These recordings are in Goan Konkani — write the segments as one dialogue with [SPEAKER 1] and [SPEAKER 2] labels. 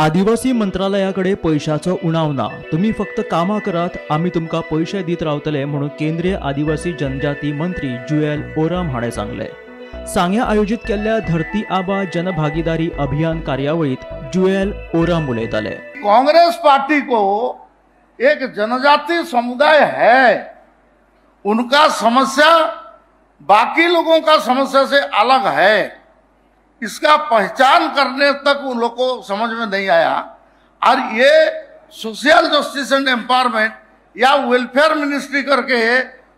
[SPEAKER 1] आदिवासी मंत्रालयाकडे पैशाचो उणाव ना, तुम्ही फक्त कामां करात, आमी तुमकां पयशे दीत रावतले म्हणून केंद्रीय आदिवासी जनजाती मंत्री जुएल ओराम हाणें सांगलें. सांग्या आयोजीत केल्ल्या धरती आबा जनभागीदारी अभियान कार्यावळीत जुएल ओराम उलयताले.
[SPEAKER 2] कांग्रेस पार्टी को एक जनजाति समुदाय है, उनका समस्या बाकी लोगों का समस्या से अलग है, इसका पहचान करने तक उन लोगों को समझ में नहीं आया. और ये सोशल जस्टिस एंड एम्पावरमेंट या वेलफेयर मिनिस्ट्री करके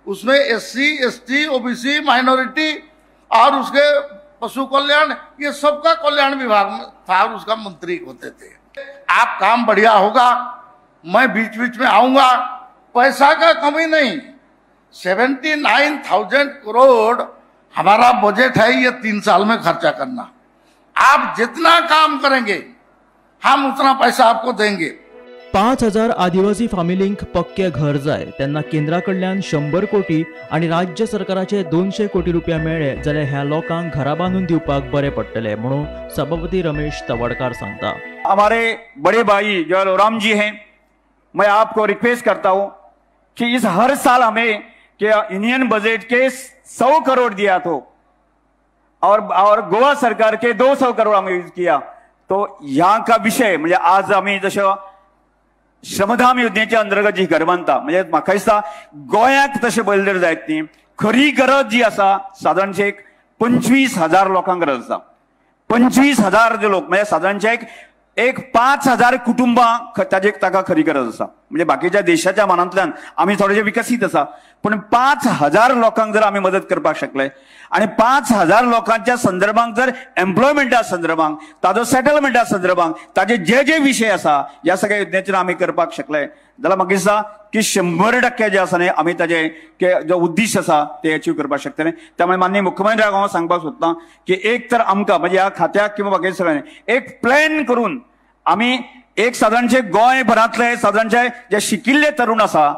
[SPEAKER 2] उसमें एससी, एसटी, ओबीसी, माइनॉरिटी और उसके पशु कल्याण, ये सबका कल्याण विभाग में था और उसका मंत्री होते थे. आप काम बढ़िया होगा, मैं बीच बीच में आऊँगा, पैसा का कमी नहीं. 79,000 करोड़ हमारा बजट है, ये 3 साल में खर्चा करना. आप जितना काम करेंगे हम उतना पैसा आपको देंगे.
[SPEAKER 1] 5,000 आदिवासी फामिलींक पक्के घर जाय, तेन्ना केंद्रा कडल्यान 100 कोटी आनी राज्य सरकाराचे 200 कोटी रुपया मेळ्ळे जाल्यार ह्या लोकांक घरा बांदून दिवपाक बरें पडटलें म्हणून सभापती रमेश तवडकार सांगता.
[SPEAKER 3] हमारे बड़े भाई जुएल ओराम जी हैं, मैं आपको रिक्वेस्ट करता हूं कि इस हर साल हमें कि यूनियन बजट के 100 करोड़ दिया तो और गोवा सरकार के 200 करोड़ आम्ही यूज किया, तो यहाँ का विषय म्हणजे आज आम्ही जशें श्रमधाम योजनेच्या अंतर्गत जी घर बांदता, म्हणजे म्हाका दिसता गोंयाक तशें पळयलें जर जायत न्ही, खरी गरज जी आसा सादारणशे एक 25,000 लोकांक गरज आसा. 25,000 जे लोक म्हणजे सादारणशे एक 5,000 कुटुंबां ताजे ताका खरी गरज आसा. म्हणजे बाकीच्या देशाच्या मानांतल्यान आमी थोडेशे विकसीत आसा, पूण 5,000 लोकांक जर आमी मदत करपाक शकले आनी 5,000 लोकांच्या संदर्भांत जर एम्प्लॉयमेंटा संदर्भांत, ताजो सेटलमेंटा संदर्भांत, ताजे जे जे विशय आसा ह्या सगळ्या योजनेचेर आमी करपाक शकले जाल्यार म्हाका दिसता की 100% जे आसा न्ही आमी ताजे जो उद्दिश्ट आसा ते अचीव करपाक शकतले. त्यामुळे माननीय मुख्यमंत्र्याक हांव सांगपाक सोदतां की एक तर आमकां म्हणजे ह्या खात्याक किंवा बाकी सगळ्यांनी एक प्लॅन करून आमी एक सादारणशे गोंयभरांतले सादारणशे जे शिकिल्ले तरुण आसा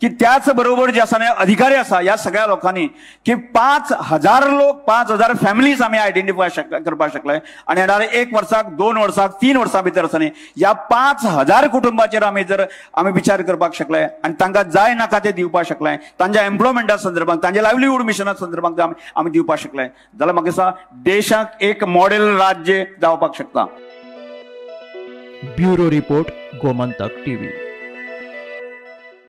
[SPEAKER 3] की त्याच बरोबर जे आसा न्ही अधिकारी आसा ह्या सगळ्या लोकांनी की 5,000 लोक 5,000 फॅमिलीज आमी आयडेंटिफाय करपाक शकले आनी येणारे 1 वर्साक 2 वर्साक 3 वर्सां भितर आसा न्ही ह्या 5,000 कुटुंबाचेर आमी जर आमी विचार करपाक शकले आनी तांकां जाय नाका ते दिवपाक शकले, तांच्या एम्प्लॉयमेंटा संदर्भात, तांच्या लायवलीहूड मिशना संदर्भात आमी दिवपाक शकले जाल्यार म्हाका दिसता देशाक एक मॉडेल राज्य जावपाक शकता.
[SPEAKER 1] Bureau report, Gomantak TV.